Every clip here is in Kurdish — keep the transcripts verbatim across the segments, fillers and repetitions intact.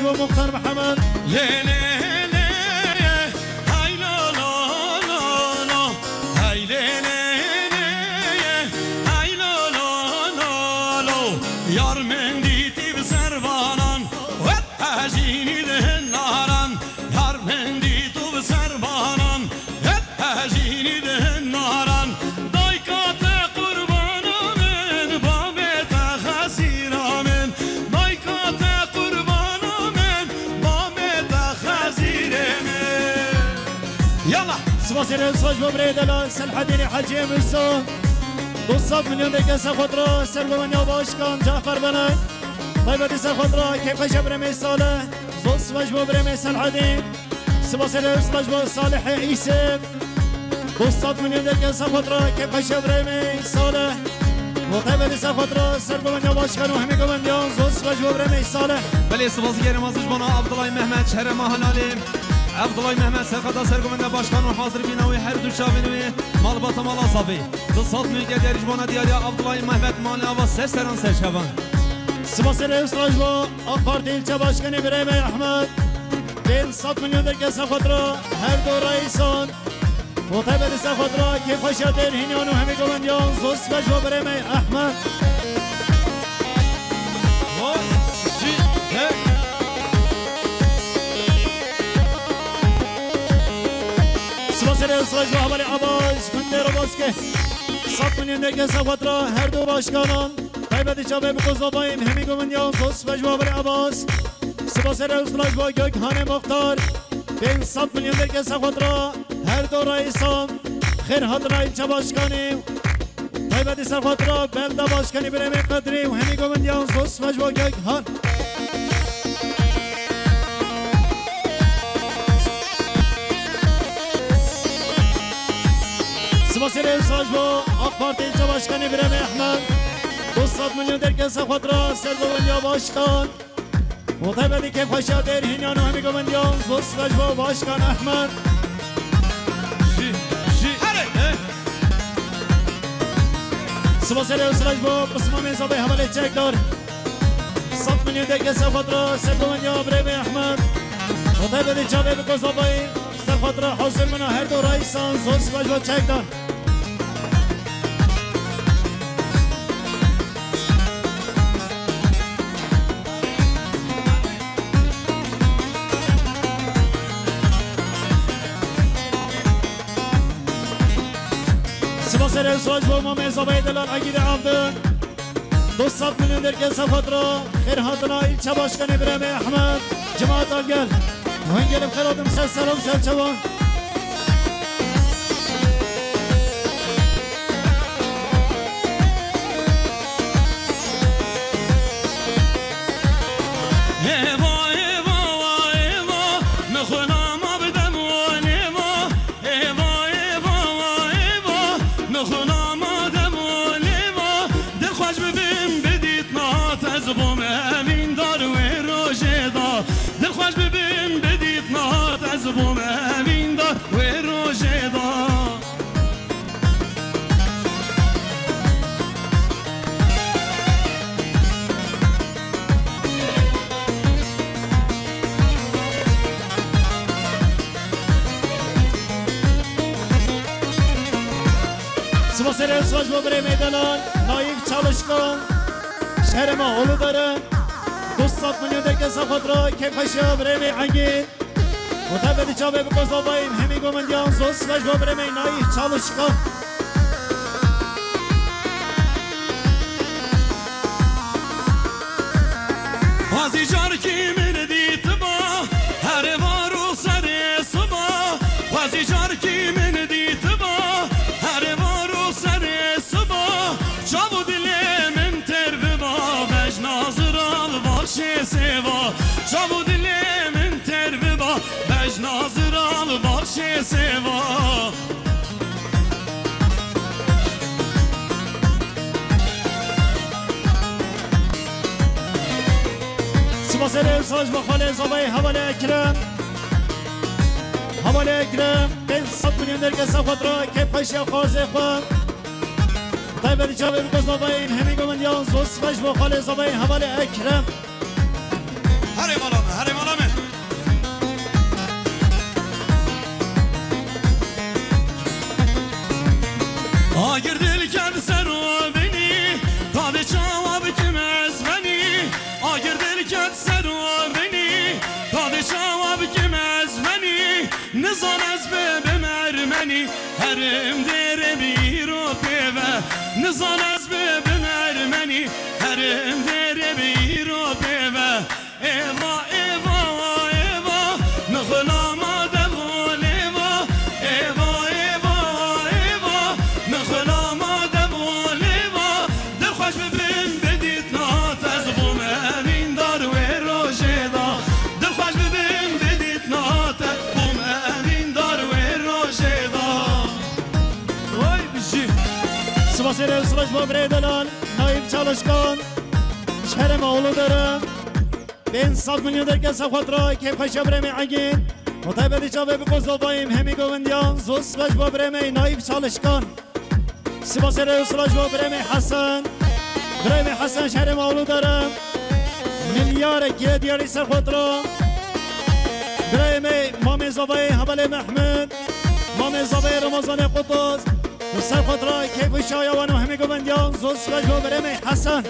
Bo Muxtar Mihemed. Lê lê lê, hay lo lo lo lo, hay lê lê lê, hay lo lo lo lo. Yar min dîtî bi servanan, hep hejînî di hin naran. Yar min dît û bi servanan, hep hejînî di hin naran. Dayka te qurbana min, bavê te xezîra min. Dayka te qurbana min, bavê te xezîrê min. Yallah! Spasê re saj bo birê delal Selhedînê Hecî Musa. Du sed milyon derkeze xwe tra ser govenya başkan Cafer Belek. Taybetî ser xwe tra kêfxweşe birê me Salih. Zor spas bo birê me Selhedîn. Spasê re spas bo Salihê Îsê. Du sed milyon derkeze xwe tra kêfxweşe birê me Salih. Bo taybetî ser xwe tra ser govenya başkan û hemî govendiyan zor spas bo birê me Salih. Belê, spasî gerê ma ji bona Abdulay Mehmet, şerê ma helalê. Abdulay Mehmet serxeta ser govenda başkan û hazir bîna wî her du çavên wî malbata mala zafî. Du sed milyon derkeze ji bona diyariya Abdulay Mehmet mala ava ser seran ser çavan. Spasê re spas bo AK Partî ilçe başkanê birê me Ehmed. Pênc sed milyon derkeze xwe tra her du reisan. Bo taybetî ser xwe tra kêfxweşiya dêrhîniyan û hemî govendiyan zor spas bo birê me Ehmed. Ho, jî, he. Spasê re spas bo hevalê Abaş, gundê Robaske. Sed milyon derkeze xwe tra her du başkanan. Taybetî çavê bi Kozovayên hemî govendiyan zor spas bo hevalê Abaş. Spasê re spas bo Gökhanê Muxtar. Pênc sed milyon derkeze xwe tra her du reisan. Xêr hatina ilçe başkanê. Taybetî ser xwe tra belde başkanê birê me Qedrî û hemî govendiyan zor spas bo Gökhan. Spasê re spas bo AK Partî ilçe başkanê birê me Ehmed. Du sed milyon derkeze xwe tra ser govendiya başkan. Bo taybetî kêfxweşiya dêrhîniyan û hemî govendiyan zor spas bo başkan Ehmed. Jî, jî. Erê! Spasê re spas bo qisma me zavê hevalê çekdar. Sed milyon derkeze xwe tra ser govendiya birê me Ehmed. Bo taybetî çavê bi Kozovayê ser xwe tra hazir bina her du reisan zor spas bo çekdar. Spasê re spas bo mamê zavayê delal Egîdê Abdi. Du sed milyon derkeze xwe tra xêr hatina ilçe başkanê birê me Ehmed. Cemaat al gel. Hingê li bi xêr hatin ser seran ser çavan. Êva, êva, wa, êva, min xwe nama bidem wan êva. Êva, êva, wa, êva, min xwe nama dem wan êva. Dilxweş bibim bidît nihat ez bûm evîndar wê rojê da. Dilxweş bibim bidît nihat ez bûm evîndar wê rojê da. Spasê re spas bo birê me delal Naîf Çalışkan. Şerê me Uludere. Du sed milyon derkeze xwe tra kêfxweşiya birê me Engîn. Û taybetî çavê bi Kozovayên hemî govendiyan zor spas bo birê me Naîf Çalışkan. Xwezî carkî min dîtiba, herê var û serê siba. Xwezî carkî min dîtiba, herê var û serê siba. Çav û dilê min têr biba, bejna ziral baxşê sêva. Çav û dilê min têr biba, bejna ziral baxşê sêva. Spasê re spas bo xalê zavayê hevalê Ekrem. Hevalê Ekrem, pênc sed milyon derkeze xwe tra kêfxweşiya xwarzê xwe. Taybetî çavê bi Kozovayên hemî govendiyan zor spas bo xalê zavayê hevalê Ekrem. Herê malan, herê Nizan ez bibim ermenî, herim dêrê bîro pê ve. Nizan ez bibim ermenî, herim dêrê bîro pê ve. Êva, êva, êva, nixulama dev û lêva. Êva, êva, êva, nixulama dev û lêva. Dilxweş bibim bidît nate, ez bûm emîndar wê rojê da. Dilxweş bibim bidît nate, bûm emîndar wê rojê da. Vay bijî. Sibasê re sibas bo birê delal, Naîf Çalışkan, ji herêma Uludere. Bên sed milyon derkeze xwe tra, kêfxweşiya birê me Egîn. Bi taybetî çavê bi qozovayîm hemî govindiyan, zor sibas bo birê me Naîf Çalışkan. Sibasê re û sila ji bo birê me Hesen. Birê me Hesen ji herêma Uludere. Milyarek ye diyarî ser xwe tira. Birê me Mamê Zavayê Hevalê Mehmed. Mamê Zavayê Ramazanê Qutuz. Li ser xwe tira keyf û şaya wan û hemî govendiyan zor sila ji bo birê me Hesen.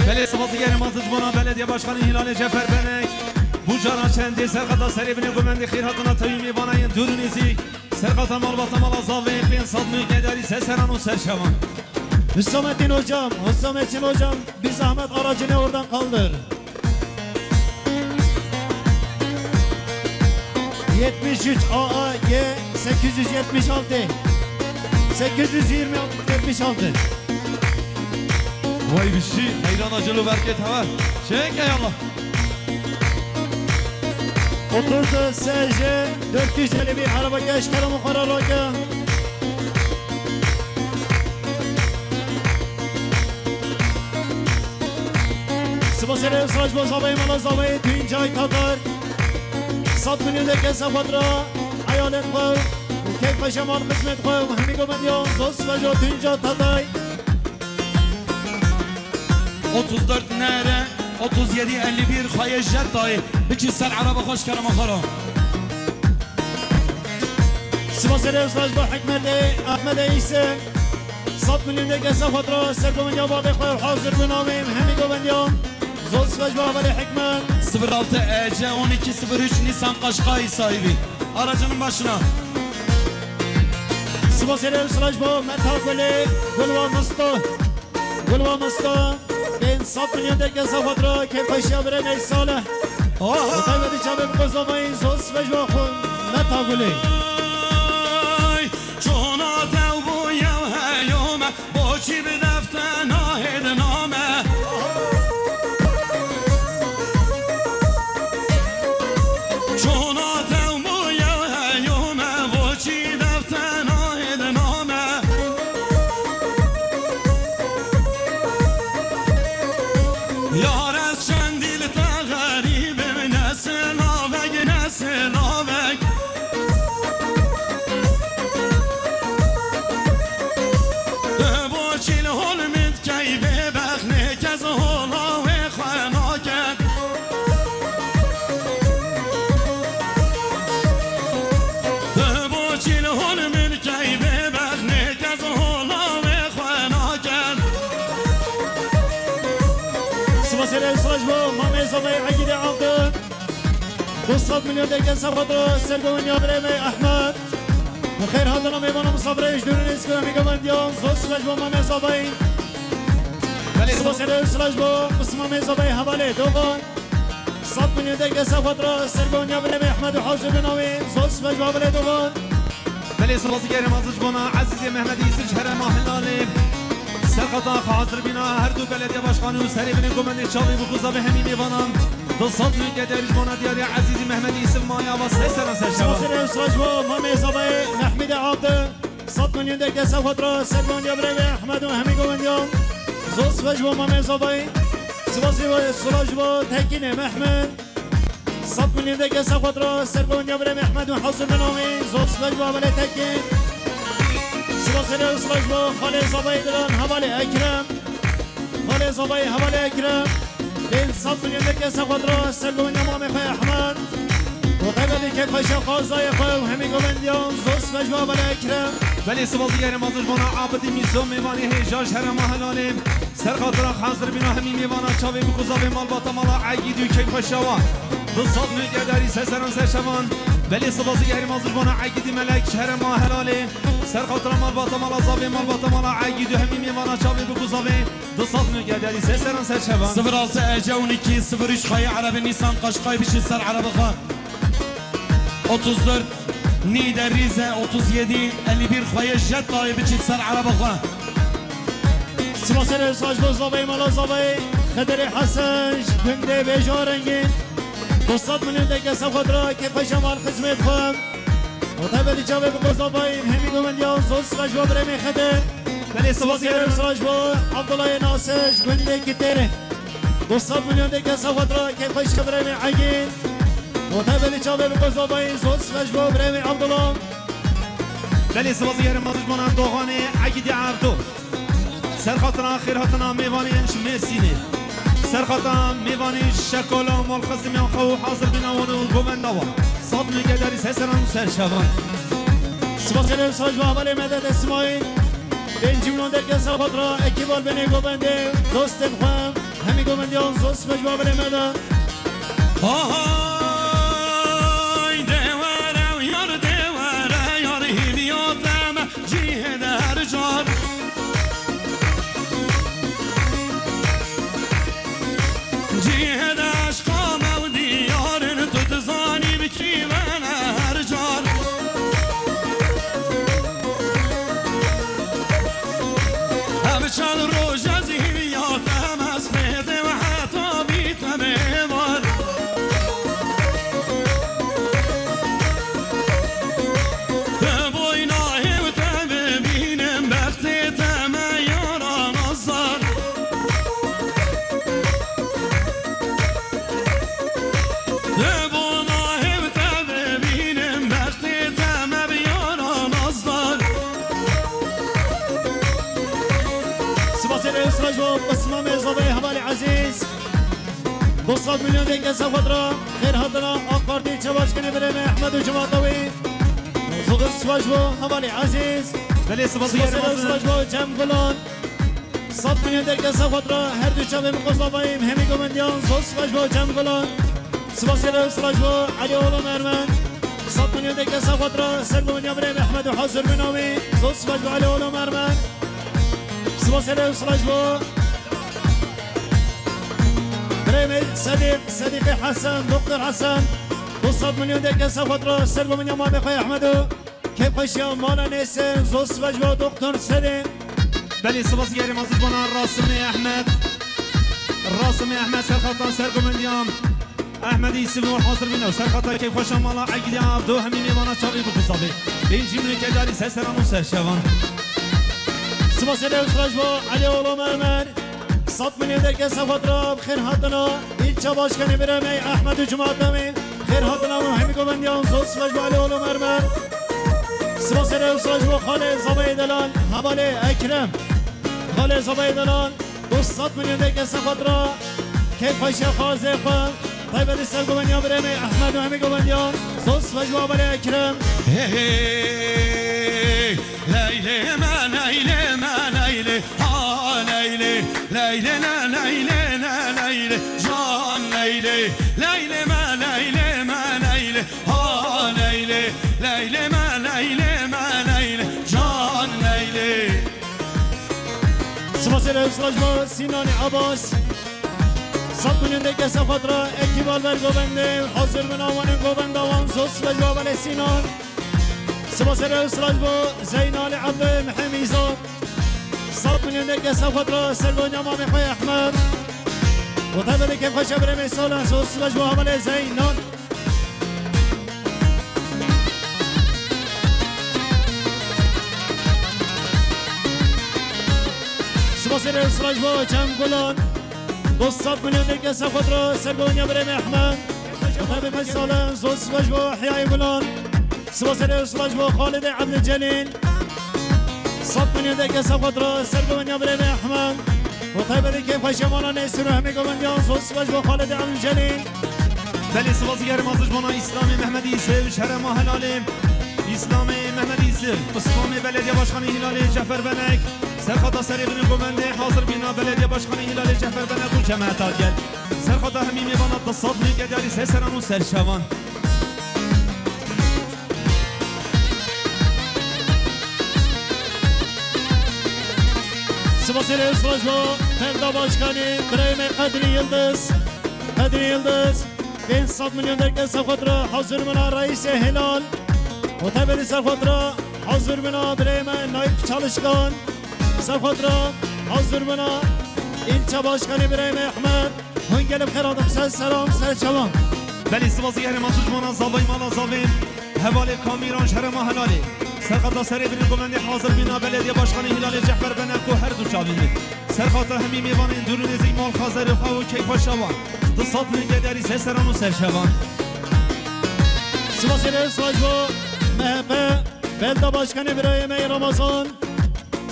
Belê, sibasî gerê mazij bona belediye başkanı Hilalê Cefer Benek. Bu cara çendê serxeta serê binê govendê xêr hatina tevî mêvana yên dûr û nêzîk. Serxeta malbata mala zavê pênc sed mil gedarî ser seran û ser şevan. Hüsamettin hocam, Hüsamettin hocam, bir zahmet aracını oradan kaldır. Yetmiş üç A A G sekiz yüz yetmiş altı. Sekiz yüz yirmi altı, yetmiş altı. Vay bişî, heyran acil û berket heve. Çek ey Allah. Otuz S J dört yüz elli bir araba geç, kerem o kararlaka. Sibasê re saj bo zavayê mala zavayê Tuncay Tatar. Sed milyon de kesa xwe tira, eyalê xwe û keyf xweşe mal xizmet xwe û hemî govendiyan zor sibas bo Tuncay Tatar. Otuz dört N R, otuz yedi elli bir xweye Jettayê. Biçî ser ereba xweş kerema xwe re. Sibasê re saj bo Hikmetê, Ahmedê Îse. Sed milyon de kesa xwe tira, ser govendiya babê xwe hazir bin amê, hemî govendiyan. Zor sibas bo hevalê Hikmet. Sıfır altı E C on iki sıfır üç Nissan Qashqai sahibi. Aracının başına. Sibasê re saj bo Meta Gulê, Gulwa Musto. Gulwa Musto, pênc sed milyon de kesa xwe tira, kêfxweşiya birê me Salih. Oha! Bi taybetî çavê bi qozovayî zor sibas bo xwe Meta Gulê. Ay, çona tew bû yew heyome, boçî bi def te nahêd name. Çona tew bû yew heyome, boçî def te nahêd name. Yar ez çendî li te xerîb im, ne silavek, ne silavek. Tu boçî li hol min dikey bêbex, nêkez hola wê xwe naket. Tu boçî li hol min dikey bêbex, nêkez hola wê xwe naket. Sibasê re saj bo Mamê Zavayê Egîdê Abdul. Du sed milyon de kesa xwe tira, ser govendiya birê me Ehmed. Bi xêr hatina mêvana misafirê ji dûr û nêzîk û hemî govendiyan zor sibas bo Mamê Zavayê. Belê, sibasê re saj bo Mamê Zavayê hevalê Dogan. Sed milyon de kesa xwe tira, ser govendiya birê me Ehmed û hazir bin amê, zor sibas bo hevalê Dogan. Belê, sibasî gerê mazij bona Ezîzê Mehmedî Yusuf ji herêma Hilalê. Serxeta xwe hazir bîna her du belediye başkanî û serê binê gomendê çavî bi xuza ve hemî mêvanan. Du sed milyon gedarî ji bona diyarî Ezîzî Mehmedî Yusuf maya va ser seran ser şeva. Sibasê re saj bo Mamê Zavayê Mehmedê Abdi. Sed milyon de kesa xwe tira, ser govendiya birê me Ehmed û hemî govendiyan. Zor sibas bo Mamê Zavayê. Sibasê we sura ji bo Tekînê Mehmed. Sed milyon de kesa xwe tira, ser govendiya birê me Ehmed û hazir bin amê. Zor sibas bo hevalê Tekîn. Sibasê re sibas bo Xalê Zavayê Dilan, hevalê Ekrem. Xalê Zavayê, hevalê Ekrem. Pênc sed milyon de kesa xwe tira, ser govendiya mamê xwe Ehmed. Û taybetî kêfxweşiya xwezayê xwe û hemî govendiyan zor sibas bo hevalê Ekrem. Belê, sibas digerê mazij bona Abidî Mîso, mêvanê hêja ji herêma Helalê. Ser xatira hazir bîna hemî mêvana çavê bi kuzavê malbata mala Egîdî û keyfxweşa wan. Du sed milyon gedarî ser seran ser şevan. Belê, spas û gerî mazij bona Egîdî Melek, ji herema helalê. Ser xatira malbata mala zavê, malbata mala Egîdî, hemî mêvana çavê biku zavê. Du sed milyon kederî, ser seran ser şevan. Sıfır altı Ece on iki sıfır üç Xayê Erebi Nîsan Qaşqay biçî ser ereba xwe. Otuz dört Nîde Rize, otuz yedi elli bir Xayê Jet Dayê biçî ser ereba xwe. Sibasê re saj bo zavayê mala zavayê Xedirê Hesen ji gundê Bêja Rengîn. Du sed milyon deke ser xwe dira, kêfxweşa mal xizmêt xwe. Û teveli çavê bi xwe zavayê hemî govendiyan zor sibas bo birêmê Xedir. Belê, sibasê re saj bo Abdullahê Nasir ji gundê Kitêrê. Du sed milyon deke ser xwe dira, kêfxweşa birêmê Egîn. Û teveli çavê bi xwe zavayê zor sibas bo birêmê Abdullah. Belê, sibasê re mazij bona Doxanê Egîdî Evdo. Ser xatira xêrhatina mêvanê ji Mêrsînê. Ser xatira mêvanê ji şekola malxesimê xwe û hazir bîna wan û govenda wan. Sed milyon kederî ser seran û ser şevan. Sibasê re saj bo hevalê Medet Esmaîl. Pêncî milyon deke ser xatira ekîba li benê govendê dostên xwe. Hemî govendiyan zor sibas bo hevalê Medet. Hay dewere yar dewere yar hîviya te me. Cihê de her car. Cihê de eşqa me û diyar in, tu dizanî bi kî me ne her car. Ev çend roj ez hîviya te me, ez fêdê we heta bî te mêvan. Te boyna hêv te bibînim, bextê te me yara nazar. Te boyna hêv te bibînim, bextê te me bi yara nazar. Sibasê re saj bo Qismamê zavê hevalê Ezîz. Du sed milyon deke ser xwe dira, xêr hatina AK Partî çevaşkinê birêmê Ehmed û cemata wî. Zor sibas bo hevalê Ezîz. Belê, sibas û gerî mazij. Sibas bo Cem Gulan. Sed milyon deke ser xwe dira, her du çavê min xwe zavayê hemî govendiyan zor sibas bo Cem Gulan. Sibasê re sibas bo Elî oğlu Mermen. Sed milyon deke ser xwe dira, ser govendiya birêmê Ehmed û hazir bîna wî. Zor sibas bo Elî oğlu Mermen. Sibasê re sibas bo birêmê Sedîq, Sedîqê Hesen, Doktor Hesen. Du sed milyon deke ser xwe dira, ser govendiya mamê xwe Ehmed û kêfxweşiya mala Nêsê, zor sibas bo Doktor Sedê. Belê, sibas û gerî mazij bona Rasimê Ehmed. Rasimê Ehmed ser xata ser govendiyan Ehmed Îsif û hazir bîne û ser xata kêfxweşa mala Egîdî Evdo, hemî mêvana çavê bi xwe zavê. Pêncî milyon kederî ser seran û ser şevan. Sibasê re sibas bo Elî oğlu Mermer. Sed milyon deke ser xwe dira, bi xêr hatina. Îlçe başkanê birêmê Ehmed û cemata wî. Xêr hatina û hemî govendiyan zor sibas bo Elî oğlu Mermer. Sibasê re sibas bo xalê zavayê delal, hevalê Ekrem. Xalê zavayê delal, du sed milyon deke ser xwe dira, kêfxweşiya xalzê xwe. Taybetî ser govendiya birêmê Ehmed û hemî govendiyan. Zor sibas bo hevalê Ekrem. Hey, hey. Leylê me, leylê me, leylê, ha leylê, leylê ne, leylê ne, leylê, can leylê, leylê me, leylê me, leylê, ha leylê, leylê me, leylê me, leylê, can leylê. Sibasê re sibas bo Sînanê Abbas. Sed milyon deke ser xwe dira, ekîba li ber govendê, hazir bîna wan û govenda wan, zor sibas bo hevalê Sînan. Sibasê re sibas bo Zeynalê Ebdê Mihemîza. Sed milyon deke ser xwe dira, ser govendiya mamê xwe Ehmed. Û taybetî kêfxweşa birêmê Salih, zor sibas bo hevalê Zeynan. Sibasê re sibas bo Cem Gulan. Du sed milyon deke ser xwe dira, ser govendiya birêmê Ehmed. Û taybetî Salih, zor sibas bo Hiyayê Gulan. Sibasê re sibas bo Xalidê Ebdilcelîl. Sed milyon deke ser xwe dira, ser govendiya birêmê Ehmed. Û taybetî kêfxweşiya mala Nêsîr û hemî govendiyan, zor sibas bo Xalidê Ebdilcelîl. Belê, sibas û gerî mazij bona Îslamê Mehmedî Îsif, ji herema helalê. Îslamê Mehmedî Îsif, Îslamê Belediye Başkanê Hîlalê Cefer Benek. Ser xata serê binê govendê, hazir bîna Belediye Başkanê Hîlalê Cefer Benek û cemaeta gel. Ser xata hemî mêvana du sed milyon kederî ser seran û ser şevan. Sibasê rêz baş bo, Ferda Başkanî, birayê me Qedrî Yildiz. Qedrî Yildiz, pênc sed milyon derkez xwe ra hazir bina reîsê Hilal. Û tevlî ser xwe ra hazir bina birayê me Naîp Çalışkan. Ser xwe ra hazir bina îlçe başkanê birayê me Ehmed. Hûn gelê bi xêr hatin, ser seran, ser çavan. Belê, sibasî herêma Zucmana, zavayê mala zavê, hevalê Kamîran ji herêma Hilalê. Serqata serê birî govendê hazir bîna belediye başkanê Hilalê Cehfer Benek û her du çavî wî. Serqata hemî mêvanên dûr û nêzîk, mal xwezerê xwe û keyfa şevan. Du sed milyon gederî ser seran û ser çavan. Sibasê rêz baş bo M H P, belediye başkanê birayê me Ramazan.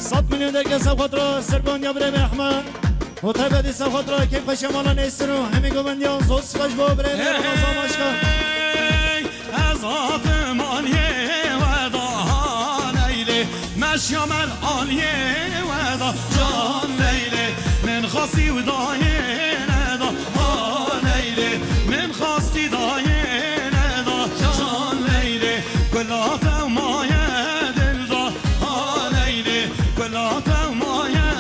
Sed milyon derkez xwe ra sergondiya birê me Ehmed. Û tevlî ser xwe ra keyfa şemala Nêsir û hemî govendiyan zor sibas bo birê me Ramazan Başkan. Hey, ez hatim aliyê we da ha Leylê, meşya mer aliyê we da can Leylê, min xwestî û dayê ne da ha Leylê, min xwestî dayê ne da can Leylê, kula te maye dil da ha Leylê, kula te maye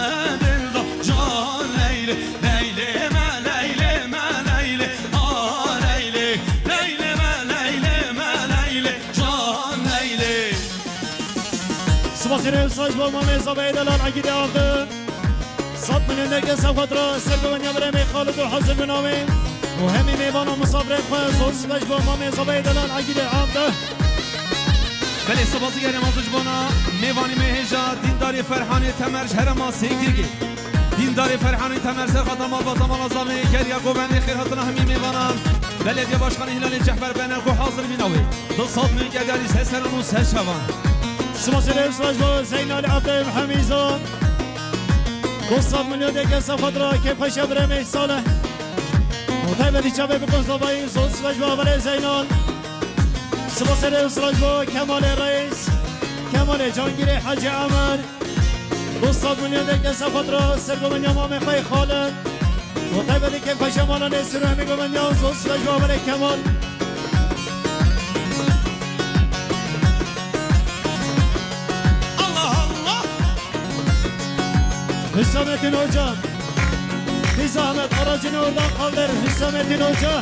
dil da can Leylê, Leylê me, Leylê me, Leylê, ha Leylê, Leylê me, Leylê me, Leylê, can Leylê. Sibasê rêz baş bo mamê zavayê delal Egîdê Avdi. Sed milyon derkez xwe ra sergoveniya birê me Xalid û hazir bina wê. Û hemî mêvan û misafirê xwe zor sibas bo mamê zavayê delal Egîdê Avdi. Belê, sibasî gerê ma ji bona mêvanî me hêja dîndarê Ferhanê Temer ji herêma Sêkirgê. Dîndarê Ferhanê Temer serqata malbata mala zavê geriya govendê xêr hatina hemî mêvanan. Belediye Başkanı Hilalê Cehber Benek û hazir bîna wê. Du sed milyon gederî ser seran û ser çavan. Sibasê rêz baş bo Zeynal Abdê Hemîza. Du sed milyon derkez xwe ra keyfa şebremê Salih. Û tevlî çavê bi kozovayî zor sibas bo hevalê Zeynal. Sibasê rêz baş bo Kemalê Reis, Kemalê Cangirê Hacı Emer. Du sed milyon derkez xwe ra sergoveniya mamê xwe Xalid. Û tevlî keyfa şemala Nêsir û hemî govendiyan zor sibas bo hevalê Kemal. Allah Allah! Hüsamettin Hoca, bir zahmet aracını oradan kaldır Hüsamettin Hoca.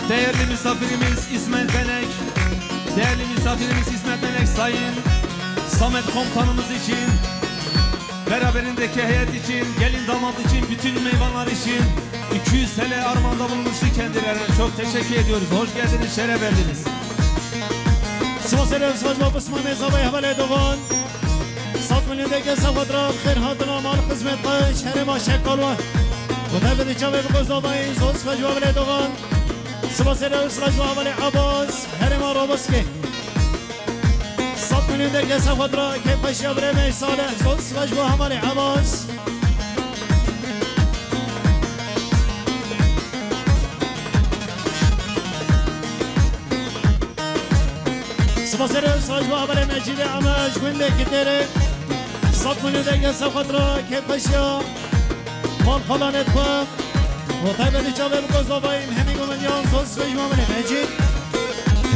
Değerli misafirimiz İsmet Benek, değerli misafirimiz İsmet Benek, Sayın Samet Komutanımız için, beraberindeki heyet için, gelin damat için, bütün meyvanlar için iki yüz T L armağanda bulunmuştu kendilerine. Çok teşekkür ediyoruz. Hoş geldiniz, şeref verdiniz. Sibasê rêz baş bo Bismamê zavayê hevalê Dogan. Sed milyon derkez xwe ra xêr hatina mal xizmet xwe ji herêma Şekalwa. Û tevlî çavê bi kozovayî zor sibas bo hevalê Dogan. Sibasê rêz baş bo hevalê Abbas, herêma Roboskê. Sed milyon derkez xwe ra keyfa şebremê Salih zor sibas bo hevalê Abbas. Sibasê rêz baş bo hevalê Mecîdê Eme ji gundê Kitêrê. Sed milyon derkez xwe ra keyfa şebremê mal xalanê xwe. Û tevlî çavê bi kozovayî hemî govendiyan zor sibas bo hevalê Mecîd.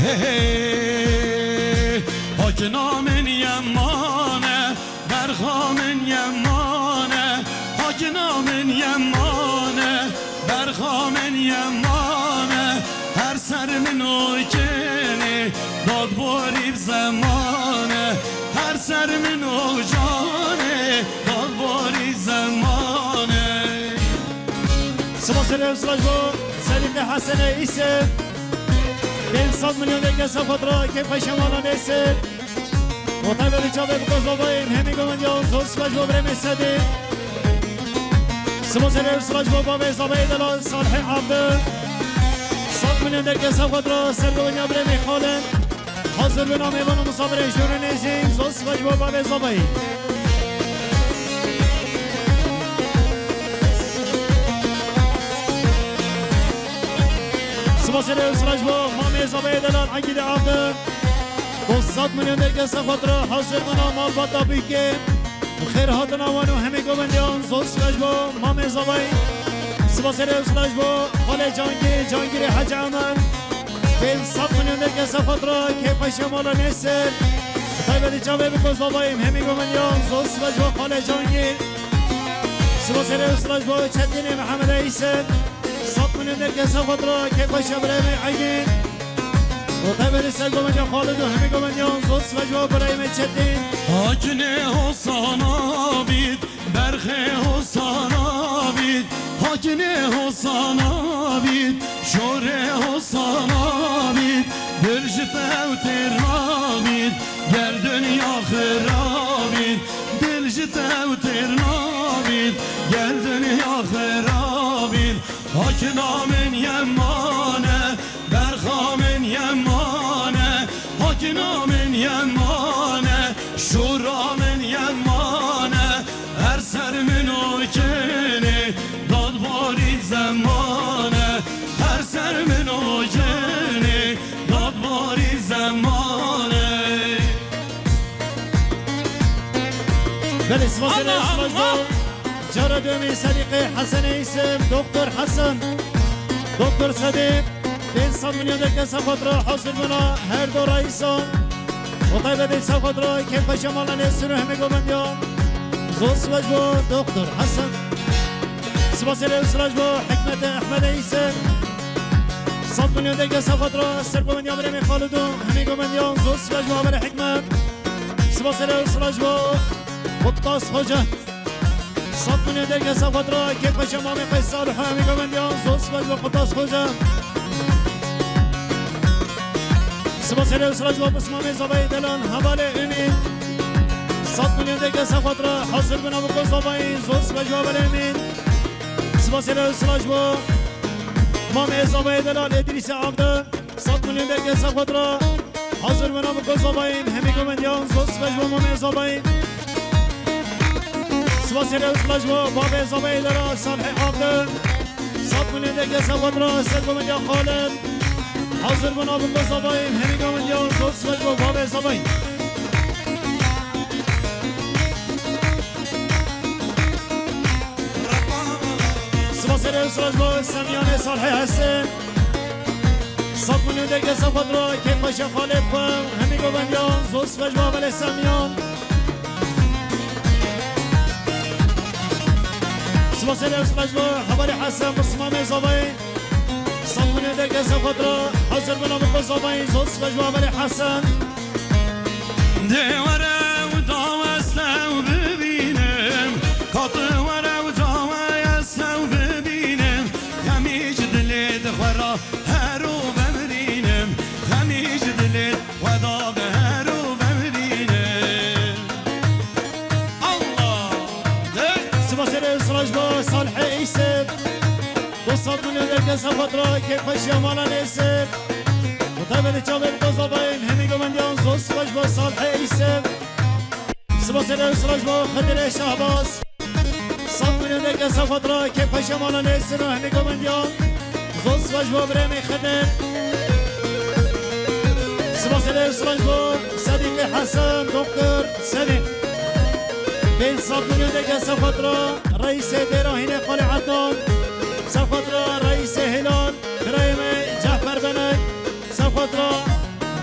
Hey, hey, hakina min yemane. Berxa min yemane, hakina min yemane, berxa min yemane, her ser min o kenê, dad borî bi zemane, her ser min o canê, dad borî zemane. Sibasê rêz baş bo Selîmê Hesenê Îsê, pênc sed milyon derkez xwe ra keyfa şemala Nêsir. Û tevlî çavê bi kozovayî hemî govendiyan zor sibas bo birê me Sedî. Sibasê rêz baş bo bavê zavayê delal Salihê Abdi. Sed milyon derkez xwe ra sergoveniya birê me Xalid. Hazir bina mêvan û misafirê ji dûr û nêzîk zor sibas bo bavê zavayî. Sibasê rêz baş bo mamê zavayê delal Egîdê Abdi. Du sed milyon derkez xwe ra hazir bina malbata bîkê. Bi xêr hatina wan û hemî govendiyan zor sibas bo mamê zavayî. Sibasê rêz baş bo xalê Cangî, Cangîrê Hecî Emer. Pênc sed milyon derkez xwe ra keyfa şemala Nêsir. Taybetî çavê bi kozavayim hemî gomendiyan, zor spas bo Xalê Cangî. Sibasê rê û spas bo Çetînê Mihemed Eyse. Sed milyon derkesa xwe ra kêfxweşa birayê me Egîn. Û taybetî ser gomendiya Xalid û hemî gomendiyan, zor spas bo birayê me Çetîn. Hakinê Hosana bît, berxê Hosana bît, hakinê Hosana bît, şorê Hosana bît, dil ji te û têr nabît, ger dinya xirabît, dil ji te û têr nabît, ger dinya xirabît. Hakina min yemane, berxa min yemane, hakina min yemane, şûra min yemane, her ser min û kenê, dadbarî zemane, her ser min û kenê, dadbarî zemane. Belê, spas ê Allah, spas Allah. Cara dömî Sedîqê Hesenê Îsim, Doktor Hesen, Doktor Sedî, pênc sed milyon derkesa xwe ra hazir bûna her do reîsan. Û taybetî ser xwe ra kêfxweşa mala Nêsir û hemî gomendiyan. Zor spas bo Doktor Hesen. Spas ê rê û spas bo Hikmetê Ehmedê Îsim. Sed milyon derkesa xwe ra ser gomendiya birê me Xalid û hemî gomendiyan. Zor spas bo Hevalê Hikmet. Spas ê rê û spas bo Quttas Hoca. Sed milyon derkesa xwe ra kêfxweşa mamê Qeys Salih û hemî gomendiyan, zor spas bo Quttas Hoca. Spas ê rê û spas bo Pismamê Zavayê Delan, hevalê Emîn. Sed milyon derkesa xwe ra hazir bûna bi kozavayî, zor spas bo hevalê Emîn. Spas ê rê û spas bo mamê Zavayê Delan, Edrîsê Avde. Sed milyon derkesa xwe ra hazir bûna bi kozavayî, hemî gomendiyan, zor spas bo mamê Zavayî. Spas ê rê û spas bo babê Zavayê Delan, Salihê Avde. Sed milyon derkesa xwe ra ser gomendiya Xalid. Hazir bûna bi kozavayî, hemî gomendiyan, zor spas bo babê Zavayî. Spas ê rê û spas bo Semyanê Salihê Hesen. Sed milyon derkesa xwe ra kêfxweşa Xalê xwe, hemî gomendiyan, zor spas bo hevalê Semyan. Spas ê rê û spas bo hevalê Hesen, Pismamê Zavayê. Sed milyon derkesa xwe ra hazir bûna bi kozavayî, zor spas bo hevalê Hesen. Dê were û dawe ez tew bibînim, ka tu were û dawe ez tew bibînim. Xemî ji dilê di xwe ra her û vemirînim, xemî ji dilê xwe da bi her û vemirînim. Allah! Spas ê rê û spas bo Salihê Îsif. Du sed milyon derkesa xwe ra kêfxweşiya mala Nêsir. Û taybetî çavê bi kozavayî hemî gomendiyan, zor spas bo Salihê Îsif. Spas ê rê û spas bo Xidirê Şahbaz. Sed milyon derkesa xwe ra kêfxweşiya mala Nêsir û hemî gomendiyan. Zor spas bo birê me Xidir. Spas ê rê û spas bo Sedîqê Hesen, Doktor Sedîq. Pênc sed milyon derkesa xwe ra reîsê Dêra Hînê Xalê Ednan. Ser xwe ra reîsê Hilal, birayê me Cehber Benek. Ser xwe ra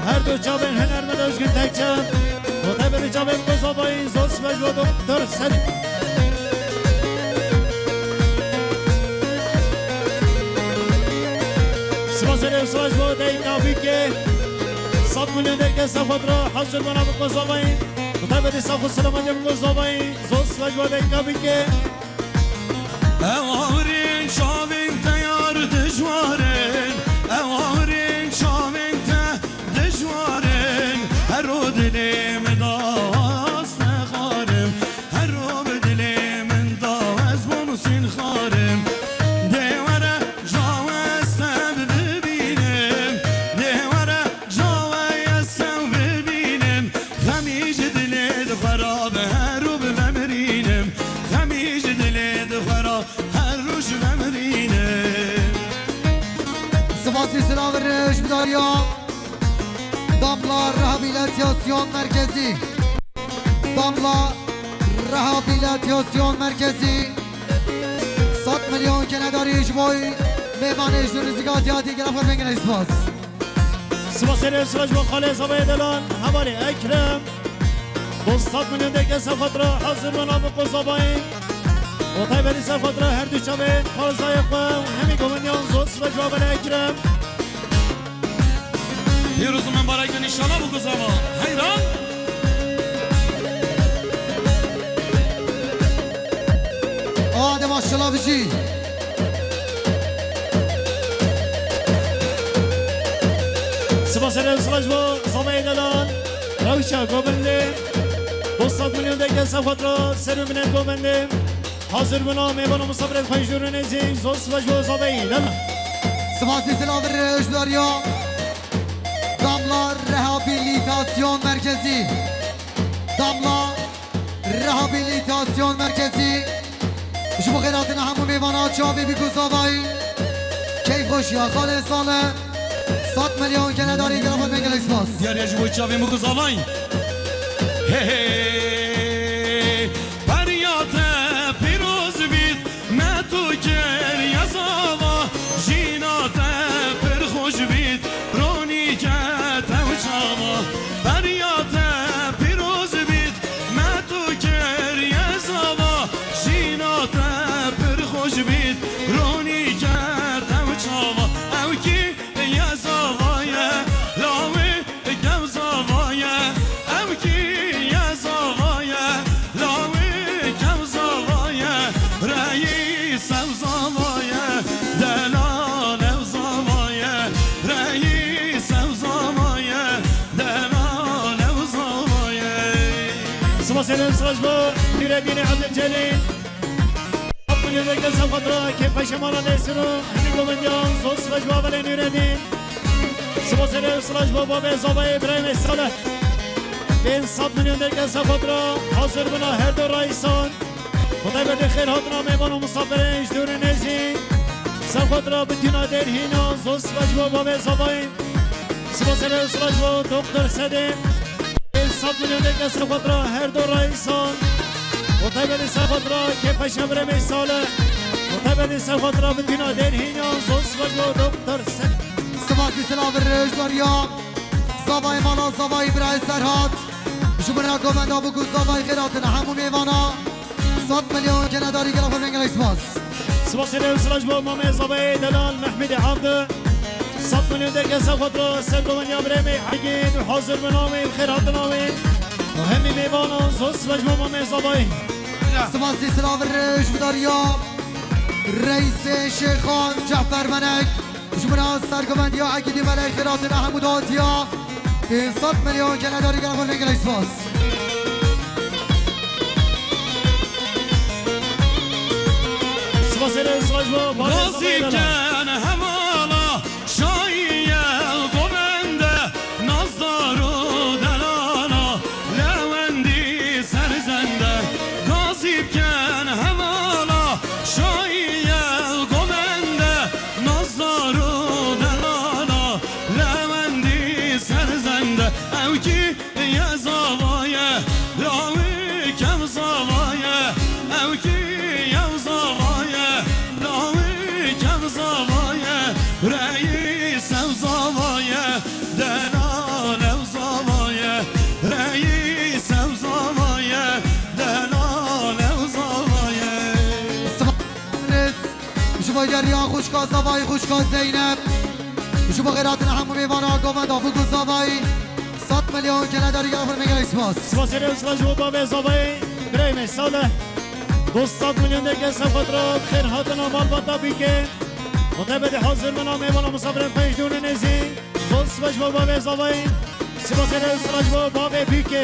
her du çavên hunermend Özgün Tekçe. Û taybetî çavên kozavayî, zor spas bo Doktor Sedîq. Spas ê rê û spas bo Deyka Bîkê. Sed milyon derkesa xwe ra hazir bûna bi kozavayî. Û taybetî sax û selametê bi kozavayî, zor spas bo Deyka Bîkê. Ew awirên çavên te yar dijwar in, ew awirên çavên te dijwar in. Her ro dilê min da ez te xwarim, her ro bi dilê min da ez bo Musîn xwarim. Dê were cawe ez te bibînim, dê were cawe ez te bibînim. Xemî ji dilê di xwe ra bi her ro bi vemirînim, xemî ji dilê di xwe ra her roj vemirîne. Spasî silav û rêz ji dariya Damla Rehabilitasyon Merkezi. Damla Rehabilitasyon Merkezi. Sed milyon kenedarî ji bo mêvanê ji rizika tiyatî gelek xwe bên gelek spas. Spas ê rê û spas bo Xalê Zavayê Delan, hevalê Ekrem. Dost sed milyon deke ser xwe re hazir bin abi Kuzabayî. Û taybetî ser xwe re her du çavên xwarzayê xwe û hemî gomendiyan zor sibê ji we belê Ekrem. Pîroz û membarek bin inşallah bu Kuzaba. Heyran. Hadi maşallah bijî. Spas ere spas bo Zavayê Delal. Rewşa govendê. Dost sed milyon deke ser xwe re ser bibine govendê. Hazir bina mêvana misafirê xwe ji dûr û nêzîk. Zor spas bo Zavayê Delal. Spasî silav û rêz dariya. Damla Rehabilitasyon Merkezi. Damla Rehabilitasyon Merkezi. Ji bo xêrhatina hemû mêvana çavê bî ku zavayî. Keyfxweşiya xalê sale. Sed milyon genedarî gelek spas. Diyariya ji bo çavê min ku zavayî. He he. Beriya te pîroz bît. Me tu kiriye zava, jîna te pir xweş bît, ronî ke tev çava. Beriya te pîroz bît, me tu kiriye zava, jîna te pir xweş bît, ronî ke tev çava. Ew kî ye zava ye, lawê Ekem zava ye, ew kî ye zava ye, lawê kem zava ye, reyîs ew zava ye, delal ew zava ye, reyîs ew zava ye, delal ew zava ye. Spas êlê spas bo Nûreddînê Ebdilcelîl. Sed milyon deke ser xwe re kêfxweşiya mala Nêsir û hemî govendiyan zor spas bo Avelê Nûreddîn. Spas êlê spas bo babê zavayê Îbrahîmê Salih. Pênc sed milyon deke ser xwe re hazir bina her du reîsan. Xwedê bede xêr hatina mêvan û misafirên ji dûr û nêzî. Ser xwe re bi tîna dêr hîna zor spas bo babê zavayê. Spas êlê spas bo Doktor Sedê. Pênc sed milyon deke ser xwe re her du reîsan. Û taybetî ser xwe re kêfxweşiya Îbrahîmê Salih. Û taybetî ser xwe re bi tîna dêr hîna zor spas bo Doktor Sedê. Spasî silav û rêz dariya. Zavayê mala zavayê Îbrahîm Serhat. Ji bo govenda bû ku zavayê xêr hatina hemû mêvana. Sed milyon genedarî gelek xwe gelek spas. Spas êlê spas bo mamê zavayê Delal Mehmedê Abdi. Sed milyon deke ser xwe re ser govendiya birê me Egîd û hazir bi namê xêr hatina wê. Û hemî mêvanan zor spas bo mamê zavayê. Spasî silav û rêz dariya. Reîsê Şêxan Cefer Menek. Ji bo sergovendiya Egîdî belê xêr hatina hemû datiya. Pênc sed milyon genedarî gelek xwe gelek spas. Spas êlê spas bo Gazî ken hemala şayiye govende nazdar û delala lewendî serzende. Gazî ken hemala şayiye govende nazdar û delala lewendî serzende. Ew kî ye zava ye, lawê kem zava ye. Ew kî ye zava ye, lawê kem zava ye. Reîs ew zava ye, delal ew zava ye. Reîs ew zava ye, delal ew zava ye. Spas. Ji bo geriya xwişka zavayî, xwişka Zeynep. Ji bo xêr hatina hemû mêvana govenda bû ku zavayî. Sed milyon genedarî gelek xwe gelek spas. Spas êlê spas ji bo bavê zavayê Birayê me Salih. Dost sed milyon deke ser xwe re xêr hatina malbata bîke. Û taybetî hazir bina mêvana misafirên xwe ji dûr û nêzî. Zor spas ji bo bavê zavayê. Spas êlê spas ji bo bavê bîke.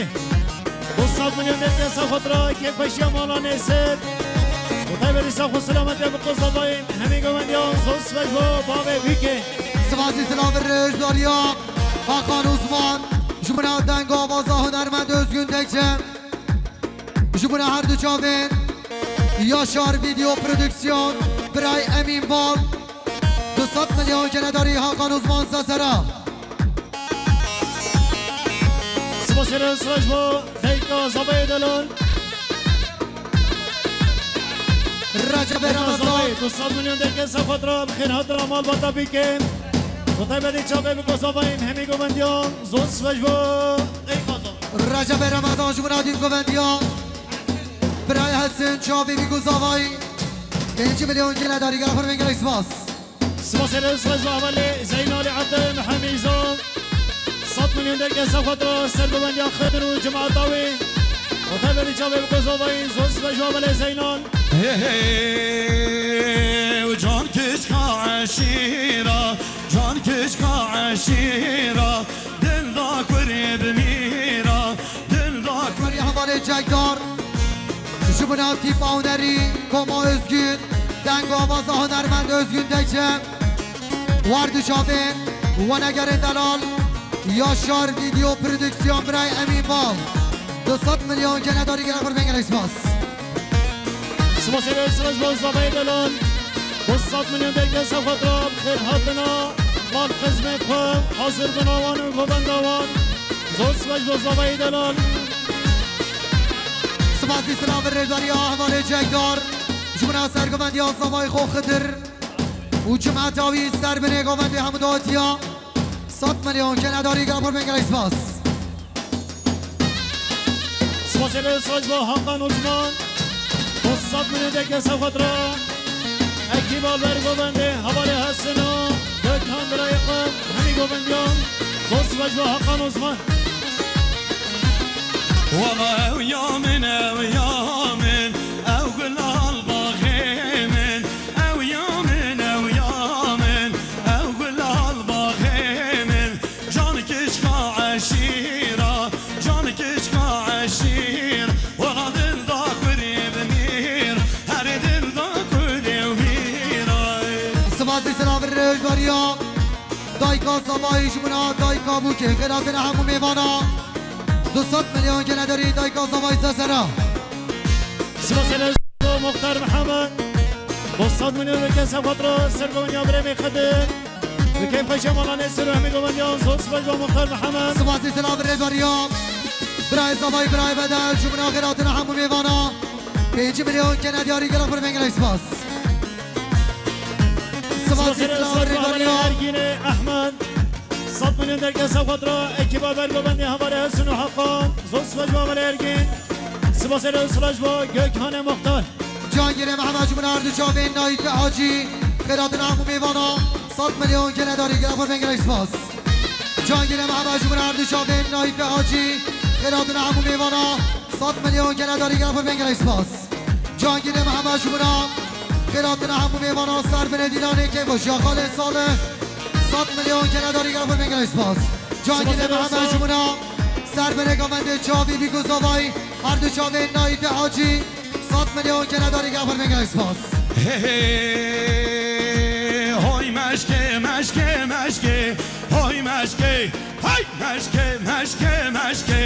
Dost sed milyon deke ser xwe re kêfxweşiya mala Nêsir. Û taybetî sax û selamet be bi ku zavayê. Hemî govendiyan zor spas ji bo bavê bîke. Spasî silav û rêz dariya Hakan Uzman, ji bo denga avaza hunermend Özgün Tekçe, ji bo her du çavên Yaşar Video Prodüksiyon, Biray Emîn Bal, du sed milyon genedarî Hakan Uzman Sesera. Spas êlê spas ji bo dayika zavayê Delal. Recebê Remezan. Zavayê, du sed milyon deke ser xwe re bi xêr hatina malbata bîke. Bi taybetî çavê bi ku zavayê hemî govendiyan zor spas ji bo dayika zavayê. Recebê Remezan ji bo navîn govendiya. Birayê Hesin, çavê vî ku zavayî. Pêncî milyon gele darî, gelek xwe, gelek spas. Spasê re, spas ji bo hevalê Zeynalê Ebdê Mihemîzo. Sed milyon derge ser xwe dira ser govendiya Xidir û cemaeta wê. Otel berî çavê bi ku zavayî, zor spas ji bo hevalê Zeynal. Hey, hey, can kişka eşîra, can kişka eşîra. Dilda kurê bimîra, dilda kurê. Hevalê Cegdar, ji bo navîn tîpa hunerî Koma Özgün, deng û avaza hunermend Özgün Tekçe, Wardu Çavên, Wenegerê Delal, Yaşar Video Prodüksiyon, Biray Emîn Bal, du sed milyon gene darî, gelek xwe, gelek spas. Spasê re, spas bo zavayê Delal. Du sed milyon derge ser xwe dira, bi xêr hatina. Mal xizmê xwe, hazir bûna wan û govenda wan. Zor spas bo zavayê Delal. Spasî silavê rêdariya hevalê Cegdar. Ji bo navîn ser govendiya zavayê xwe Xidir û cemaeta wî ser binê govendê hemû datiya. Sed milyon gene darî, gelek xwe, gelek spas. Spasê re, spas bo Hakan Osman. Du sed milyon derge ser xwe dira. Ekîba ber govendê, hevalê Hesin û Gökhan birayê xwe, hemî govendiyan. Zor spas bo Hakan Osman. Wala ew ya min, ew ya min, ew gulal baxê min. Ew ya min, ew ya min, ew gulal baxê min. Can kişka eşîra, can kişka eşîr. Wela dilda kurê bimîr, herê dilda kurê bimîr. Spasî silavê rêdariya. Dayka zavayî ji bo navîn dayka Bûkê, xêr hatina hemû mêvana. Du sed milyon gene darî, dayka zavayî sesera. Spasê re, Muxtar Mihemed. Du sed milyon derge ser xwe dira, ser govendiya birê me Xidir. Bi keyfxweşiya mala Nêsir û hemî govendiyan, zor spas bo Muxtar Mihemed. Spasî silavê rêdariya. Birayê zavayî, birayê Bedel, ji bo navîn xêr hatina hemû mêvana. Pêncî milyon gene darî, gelek xwe, gelek spas. Spasî silavê rêdariya. Ergînê Ehmed. Sed milyon derge ser xwe dira, ekîba ber govendê hevalê Hesin û Hakan. Zor spas bo hevalê Ergîn. Spasê re, spas bo Gökhanê Muxtar. Cangirê Mihemed ji bo navîn her du çavên Naîfe Hacî, xêr hatina hemû mêvana. Sed milyon gene darî, gelek xwe, gelek spas. Cangirê Mihemed ji bo navîn her du çavên Naîfe Hacî, xêr hatina hemû mêvana. Sed milyon gene darî, gelek xwe, gelek spas. Cangirê Mihemed ji bo navîn xêr hatina hemû mêvana, ser binê dîlanê keyfxweşiya xalê Salih. Sed milyon gene darî, gelek xwe, gelek spas. Cangirê Mihemed ji bo navîn ser binê govendê çavê vî ku zavayî, her du çavên Naîfe Hacî. Sed milyon gene darî, gelek xwe, gelek spas. Hey, hey, hoy meşkê, meşkê, meşkê, hoy meşkê, hay meşkê, meşkê, meşkê,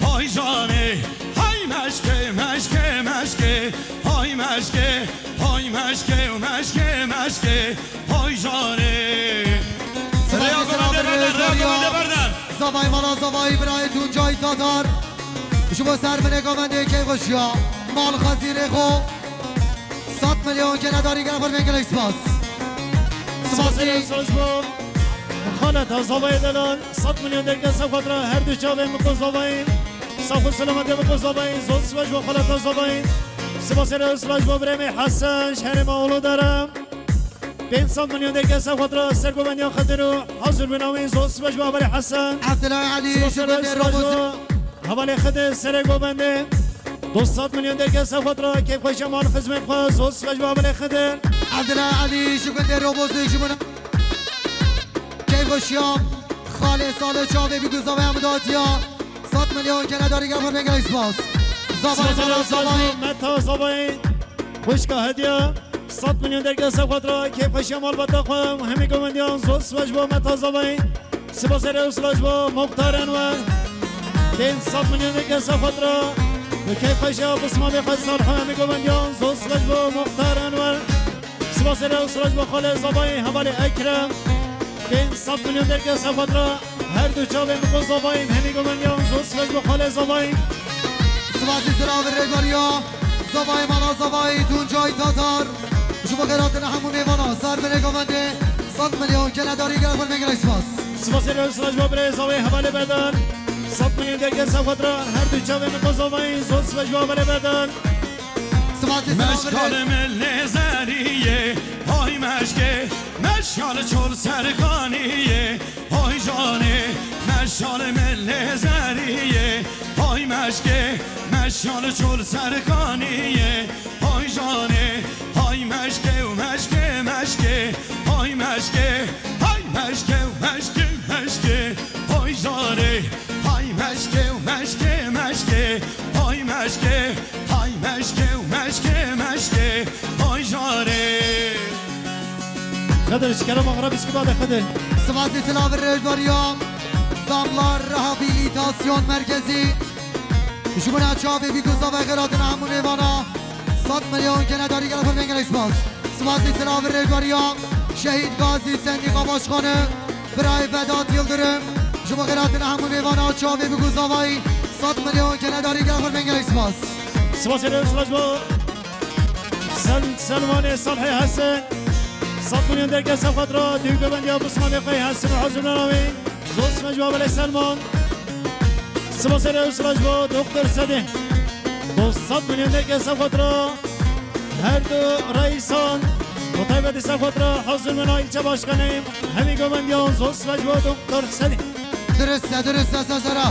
hoy canê, hay meşkê, meşkê, meşkê, hoy meşkê, hoy meşkê, meşkê, meşkê, hoy canê. Rêya govendê berdan, rêya govendê berdan. Zavay mala zavay birayê Tuncay Tatar. Ji bo ser binê govendê keyfxweşiya mal xezîrê xwe. Sed milyon gene darî, gelek xwe, gelek spas. Spasî. Spas bo xaleta zavayê Delal. Sed milyon derge ser xwe dira, her du çavên bi ku zavayî. Sax û selametê bi ku zavayî. Zor spas bo xaleta zavayî. Spasê re, spas bo birê me Hesen, ji herêma Uludere. Pênc sed milyon derge ser xwe dira, ser govendiya Xidir û hazir bûna wî, zor spas bo hevalê Hesen. Evdilay Elî, ji gundê Robozê. Hevalê Xidir serê govendê. Du sed milyon derge ser xwe dira, keyfxweşiya mal xizmê xwe, zor spas bo hevalê Xidir. Evdilay Elî, ji gundê Robozê, ji bo navîn keyfxweşiya xalê Salih, çavê vî ku zavayî hemû datiya. Sed milyon gene darî, gelek xwe, gelek spas. Zavay, spas, spas, spas, zavay. Meta zavay. Xwişka Hediye. Sed milyon derge ser xwe dira, keyfxweşiya malbata xwe, hemî govendiyan, zor spas bo Meta zavayî. Spasê re, spas bo Muxtar Enwer. Pênc sed milyon derge ser xwe dira, bi keyfxweşiya pismamê xwe Salih, hemî govendiyan, zor spas bo Muxtar Enwer. Spasê re, spas bo xalê zavayî, hevalê Ekrem. Pênc sed milyon derge ser xwe dira, her du çavên bi ku zavayî, hemî govendiyan, zor spas bo xalê zavayî. Spasî silavê rêdariya zavayê mala zavayî Tuncay Tatar. Ji bo xêr hatina hemû mêvana, ser binê govendê sed milyon gene darî, gelek xwe, gelek spas. Spasê re, spas bo birê zavayê hevalê Bedel. Sed milyon derge ser xwe re her du çavên xwe zavayî zor sibê ji bo belê bedel. Spas û selam. Meşkal milê zeriyê, hay meşkê, meşkal çol serkaniyê, hay canê, meşkal milê zeriyê, hay meşkê, meşkal çol serkaniyê. Hay canê, hay meşkê û meşkê, meşkê, hay meşkê, hay meşkê û meşkê, meşkê, hay canê, hay meşkê û meşkê, meşkê, hay meşkê, hay meşkê û meşkê, meşkê, hay canê. Xedir, ji kerema xwe re bişkî bade Xedir. Spas û selam rêzdariya Damlar Rehabilitasyon Merkezi. Ji bo çavê bî ku zavayê xêr hatina hemû mêvana. Sed milyon genedarî gel xwe bên gelek spas. Spas û selam rêzdariya Şehîd Gazî Sendîqa Başkanı, birayê Vedat Yıldırım. Ji bo xêr hatina hemû mêvana çavê bî ku zavayî. Sed milyon genedarî gel xwe bên gelek spas. Spas û selam ji bo Sel-, Selmanê Salhê Hesen. Sed milyon derge ser xwe re, dîw govendiya Bismamê Qey Hesen û Hezûr Navê. Zor sibê ji bo belê Selman. Sibê serê û sibê ji bo Doktor Sedê. Doh sed milyon derge ser xwe re. Her du reisan. Bi taybetî ser xwe re Hezûr Mena ilçe başkanê. Hemî govendiyan zor sibê ji bo Doktor Sedê. Dirist e, dirist e, Sezara.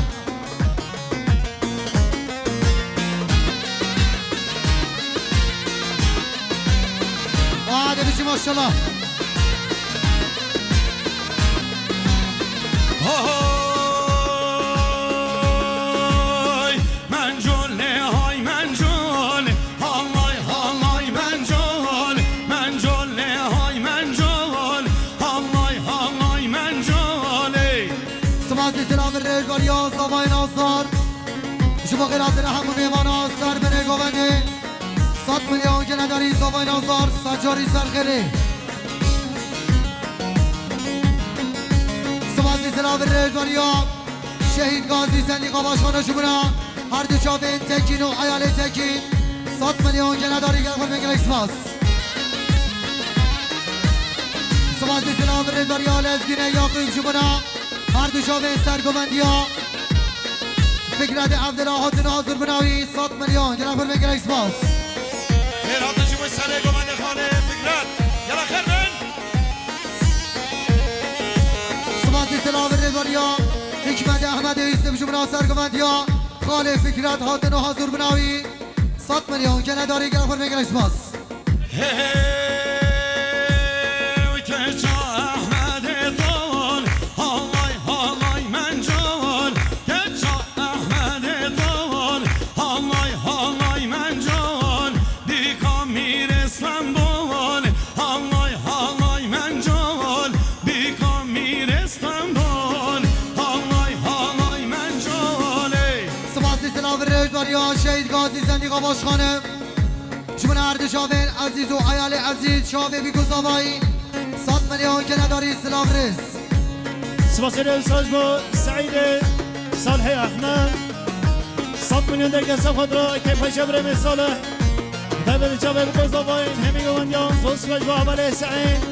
Hadi biçim maşallah. Hay, mencole, hay, mencole. Halay, halay, mencole. Mencole, hay, mencole. Halay, halay, mencole. Spas û selam rêzdariya zavayê Nazar. Ji bo xêr hatina hemû mêvana ser binê govendê. Sed milyon genedarî zavayê Nazar, secarî ser xêrê. Spas û selam rêzdariya Şehîd Gazî Sendîqa Başkanı ji bo her du çavên Tekîn û Eyalê Tekîn. Sed milyon genedarî gel xwe bên gelek spas. Spas û selam rêzdariya Lezgîne Yaqûb ji bo her du çavên sergovendiya Fikret Evdila hatin hazir bûna wî sed milyon. Gelek xêr bin, gelek spas. Xêr hatin ji bo serê govendê xalê Fikret. Gelek xêr bin. Spas û selam rêzdariya Hikmet Ehmed Yusuf ji bo sergovendiya xalê Fikret hatin û hazir bûna wî sed milyon. Genedarî gelek xêr bin, gelek spas. Hey, hey, keça Ehmedê dol, halay, halay mencol. Keça Ehmedê dol, halay, halay mencol. Bîka Mîr Stenbol, halay, halay mencol. Bîka Mîr Stenbol, halay, halay mencol. Ey. Spas û selam rêzdariya Şehîd Gazî Sendîqa Başkanı. Ji bo her du çavên ezîz û eyalê ezîz, çavê bî ku zavayî sed milyon genedarî silav rêz. Spas û rêz ji bo Seîdê Salihê Ehmed. Sed milyon derge ser xwe re keyfa şebremê Salih. Devê çavê bî ku zavayî hemî govendiyan zor spas ji bo hevalê Seîd.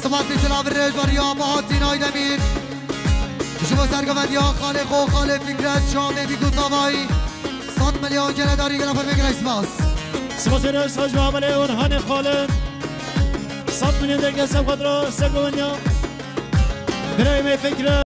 Spas û silav rêzdariya Bahattin Aydemîr. Ji bo sergovendiya xalê xwe, xalê Fikret, çavê bî ku zavayî. Sed milyon genedarî, gelek xêr bin, gelek spas. Spas û rêz ji bo hevalê Orhanê Xalid. Sed milyon derge ser xwe re sergovendiya birayê me Fikret.